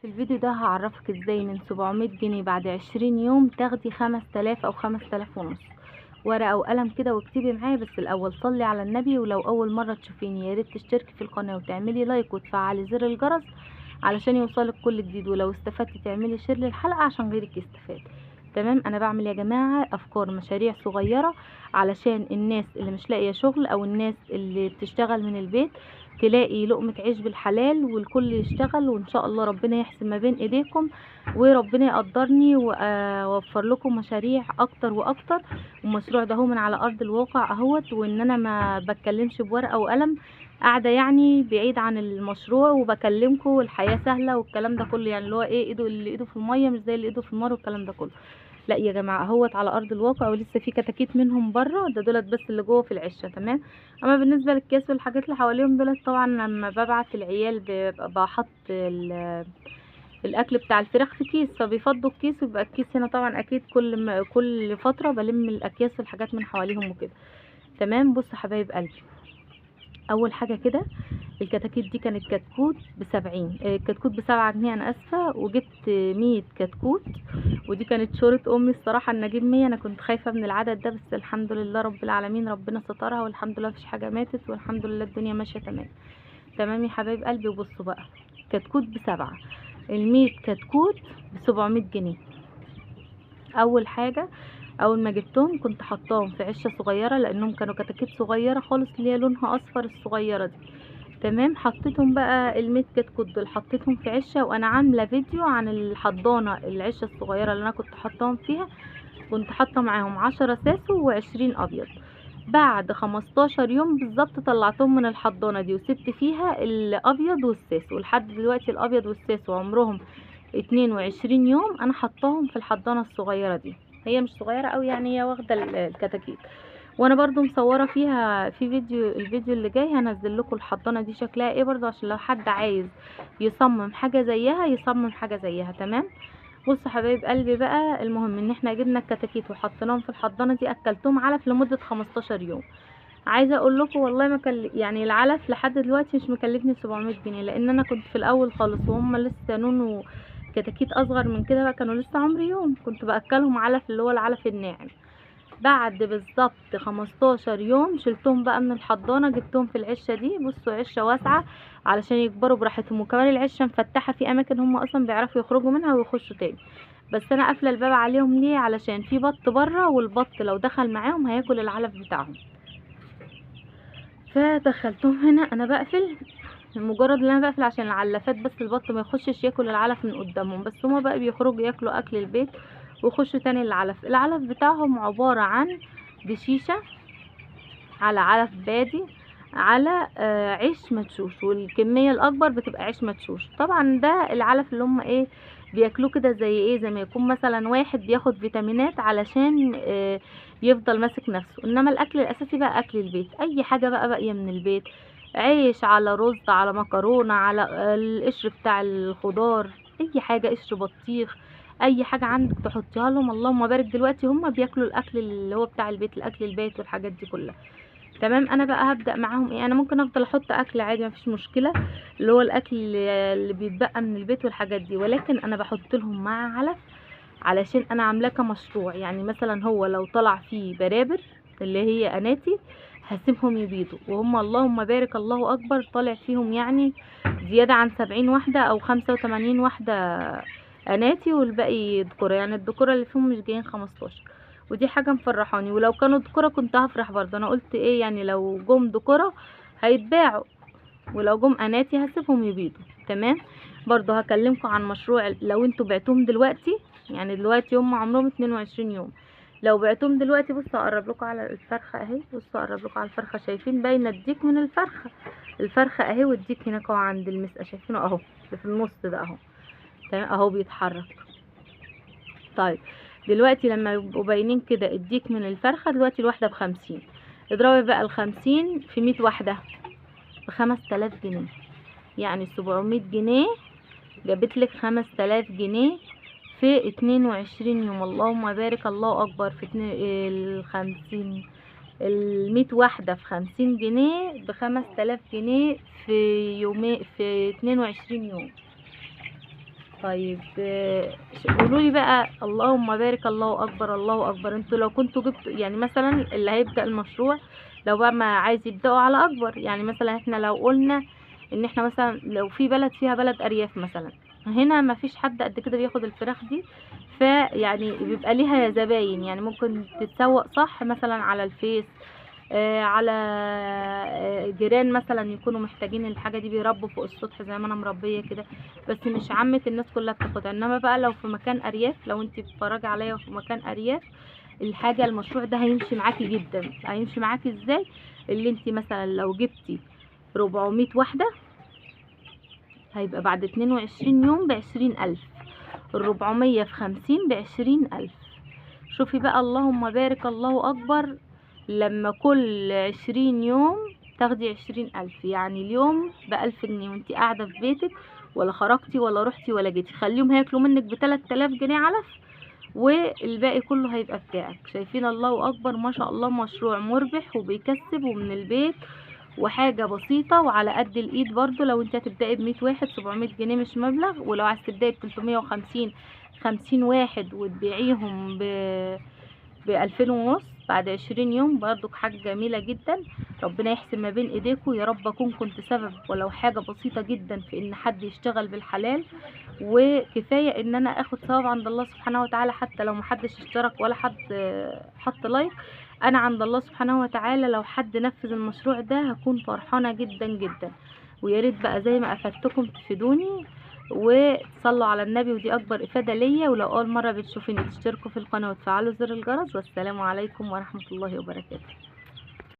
في الفيديو ده هعرفك ازاي من 700 جنيه بعد 20 يوم تاخدي 5000 او 5500 ونص. ورقة وقلم كده واكتبي معايا، بس الاول صلي على النبي. ولو اول مرة تشوفيني يا ريت تشتركي في القناة وتعملي like وتفعلي زر الجرس علشان يوصلك كل جديد، ولو استفدتي تعملي share للحلقة عشان غيرك يستفاد. تمام، انا بعمل يا جماعة افكار مشاريع صغيرة علشان الناس اللي مش لاقية شغل او الناس اللي بتشتغل من البيت تلاقي لقمة عيش بالحلال، والكل يشتغل، وان شاء الله ربنا يحسن ما بين ايديكم وربنا يقدرني واوفر لكم مشاريع اكتر واكتر. والمشروع ده هو من على ارض الواقع اهوت، وان انا ما بتكلمش بورقة وقلم، قاعدة يعني بعيد عن المشروع وبكلمكم، والحياة سهلة والكلام ده كله، يعني اللي هو ايه، ايده اللي ايده في المية مش زي اللي ايده في النار والكلام ده كله. لا يا جماعة اهوت على ارض الواقع، ولسه في كتاكيت منهم بره، ده دولت بس اللي جوه في العشه. تمام، اما بالنسبة للكاس والحاجات اللي حواليهم دولت، طبعا لما ببعت العيال بحط الاكل بتاع الفراخ في كيس، فبيفضوا الكيس ويبقى الكيس هنا. طبعا اكيد كل فترة بلم الاكياس والحاجات من حواليهم وكده. تمام، بصوا حبايب قلبي، اول حاجة كده الكتاكيت دي كانت كتكوت ب70، الكتكوت ب7 جنيه انا اسفه، وجبت 100 كتكوت، ودي كانت شورة امي الصراحة ان اجيب 100، انا كنت خايفة من العدد ده، بس الحمد لله رب العالمين ربنا سترها، والحمد لله مفيش حاجة ماتت، والحمد لله الدنيا ماشية تمام. تمام يا حبايب قلبي. وبصوا بقى، كتكوت ب7، ال100 كتكوت ب700 جنيه. اول حاجة اول ما جبتهم كنت حطاهم في عشه صغيرة، لانهم كانوا كتاكيت صغيرة خالص اللي هي لونها اصفر الصغيرة دي. تمام، حطيتهم بقى ال100 كتكوت دول حطيتهم في عشه، وانا عامله فيديو عن الحضانة العشه الصغيرة اللي انا كنت حطاهم فيها، كنت حاطه معاهم 10 ساسو و20 ابيض. بعد 15 يوم بالظبط طلعتهم من الحضانة دي، وسبت فيها الابيض والساسو لحد دلوقتي. الابيض والساسو عمرهم 22 يوم، انا حطاهم في الحضانة الصغيرة دي، هي مش صغيرة قوي يعني، هي واخده الكتاكيت، وانا برضو مصوره فيها في فيديو، الفيديو اللي جاي هنزل لكم الحضانة دي شكلها ايه برضو، عشان لو حد عايز يصمم حاجة زيها يصمم حاجة زيها. تمام، بصوا حبايب قلبي بقى، المهم ان احنا جبنا الكتاكيت وحطيناهم في الحضانة دي، اكلتهم علف لمدة 15 يوم. عايزه اقول لكم والله ما كان يعني العلف لحد دلوقتي مش مكلفني 700 جنيه، لان انا كنت في الاول خالص وهم لسه نونو كتاكيت اصغر من كده بقى، كانوا لسه عمري يوم، كنت باكلهم علف اللي هو العلف الناعم. بعد بالظبط 15 يوم شلتهم بقى من الحضانة، جبتهم في العشه دي. بصوا عشه واسعة علشان يكبروا براحتهم، وكمان العشه مفتحة في اماكن هم اصلا بيعرفوا يخرجوا منها ويخشوا تاني، بس انا قافله الباب عليهم ليه؟ علشان في بط بره، والبط لو دخل معاهم هياكل العلف بتاعهم. فدخلتهم هنا، انا بقفل مجرد ان انا بقفل عشان العلافات بس، البط ما يخشش ياكل العلف من قدامهم، بس هما بقى بيخرجوا ياكلوا اكل البيت ويخشوا تاني العلف. العلف بتاعهم عبارة عن دشيشة على علف بادي على عيش مدشوش، والكمية الاكبر بتبقى عيش مدشوش. طبعا ده العلف اللي هم ايه بياكلوه كده، زي ايه، زي ما يكون مثلا واحد بياخد فيتامينات علشان يفضل ماسك نفسه. انما الاكل الاساسي بقى اكل البيت، اي حاجة بقى باقية من البيت، عيش على رز على مكرونة على القشر بتاع الخضار، اي حاجة، قشر بطيخ، اي حاجة عندك تحطيها لهم. اللهم بارك، دلوقتي هم بياكلوا الاكل اللي هو بتاع البيت، الاكل البيت والحاجات دي كلها. تمام، انا بقى هبدأ معاهم ايه، انا ممكن افضل احط اكل عادي مفيش مشكلة، اللي هو الاكل اللي بيتبقى من البيت والحاجات دي، ولكن انا بحط لهم مع علف علشان انا عاملاه كمشروع. يعني مثلا هو لو طلع فيه برابر اللي هي اناتي هسيبهم يبيضوا، وهم اللهم بارك الله اكبر طالع فيهم يعني زيادة عن 70 واحدة او 85 واحدة اناتي، والباقي ذكورة، يعني الذكورة اللي فيهم مش جايين 15، ودي حاجة مفرحاني. ولو كانوا ذكورة كنت هفرح برضه، انا قلت ايه يعني لو جم ذكورة هيتباعوا، ولو جم اناتي هسيبهم يبيضوا. تمام، برضه هكلمكم عن مشروع لو انتوا بعتوهم دلوقتي، يعني دلوقتي هم عمرهم 22 يوم، لو بعتهم دلوقتي، بصوا اقرب لكم على الفرخه اهي، بصوا اقرب لكم على الفرخه، شايفين باينة الديك من الفرخه، الفرخه اهي والديك هناك اهو عند المسقه، شايفينه اهو اللي في النص ده اهو. تمام، اهو بيتحرك. طيب دلوقتي لما يبقوا باينين كده الديك من الفرخه، دلوقتي الواحدة ب50، اضربي بقى ال50 في 100 واحدة ب5000 جنيه، يعني 700 جنيه جابت لك 5000 جنيه في 22 يوم. اللهم بارك الله اكبر، في الخمسين، المية واحدة في 50 جنيه ب5000 جنيه في يومين، في 22 يوم. طيب قولوا لي بقى، اللهم بارك، الله اكبر الله اكبر. انتوا لو كنتوا جبتوا يعني مثلا اللي هيبدأ المشروع لو بقى ما عايز يبدأوا على اكبر، يعني مثلا احنا لو قلنا ان احنا مثلا لو في بلد فيها بلد ارياف مثلا، هنا ما فيش حد قد كده بياخد الفراخ دي، فيعني بيبقى ليها زباين، يعني ممكن تتسوق صح مثلا على الفيس، على جيران مثلا يكونوا محتاجين الحاجة دي، بيربوا فوق السطح زي ما انا مربيه كده، بس مش عامة الناس كلها بتاخدها. انما بقى لو في مكان ارياف، لو انت بتتفرجي عليا في مكان ارياف، الحاجة المشروع ده هيمشي معاكي جدا. هيمشي معاكي ازاي؟ اللي انت مثلا لو جبتي 400 واحدة هيبقى بعد 22 يوم ب20,000، 400 في 50 ب20,000. شوفي بقى اللهم بارك الله اكبر، لما كل 20 يوم تاخدي 20,000، يعني اليوم ب1000 جنيه وانتي قاعدة في بيتك، ولا خرجتي ولا رحتي ولا جيتي. خليهم هياكلوا منك ب3000 جنيه علف، والباقي كله هيبقى بتاعك. شايفين الله اكبر ما شاء الله، مشروع مربح وبيكسب ومن البيت وحاجة بسيطة وعلى قد الايد. برضو لو انت هتبدأي ب100 واحد 700 جنيه مش مبلغ، ولو عايز تبدأي ب350 50 واحد وتبيعيهم ب2500 بعد 20 يوم، برضو حاجة جميلة جدا. ربنا يحسن ما بين ايديكم يا رب. اكون كنت سبب ولو حاجة بسيطة جدا في ان حد يشتغل بالحلال، وكفاية ان انا اخد ثواب عند الله سبحانه وتعالى، حتى لو محدش اشترك ولا حد حط لايك، انا عند الله سبحانه وتعالى لو حد نفذ المشروع ده هكون فرحانة جدا جدا. ويا ريت بقى زي ما افدتكم تفيدوني وتصلوا على النبي، ودي اكبر افادة ليا. ولو اول مرة بتشوفيني تشتركوا في القناة وتفعلوا زر الجرس. والسلام عليكم ورحمة الله وبركاته.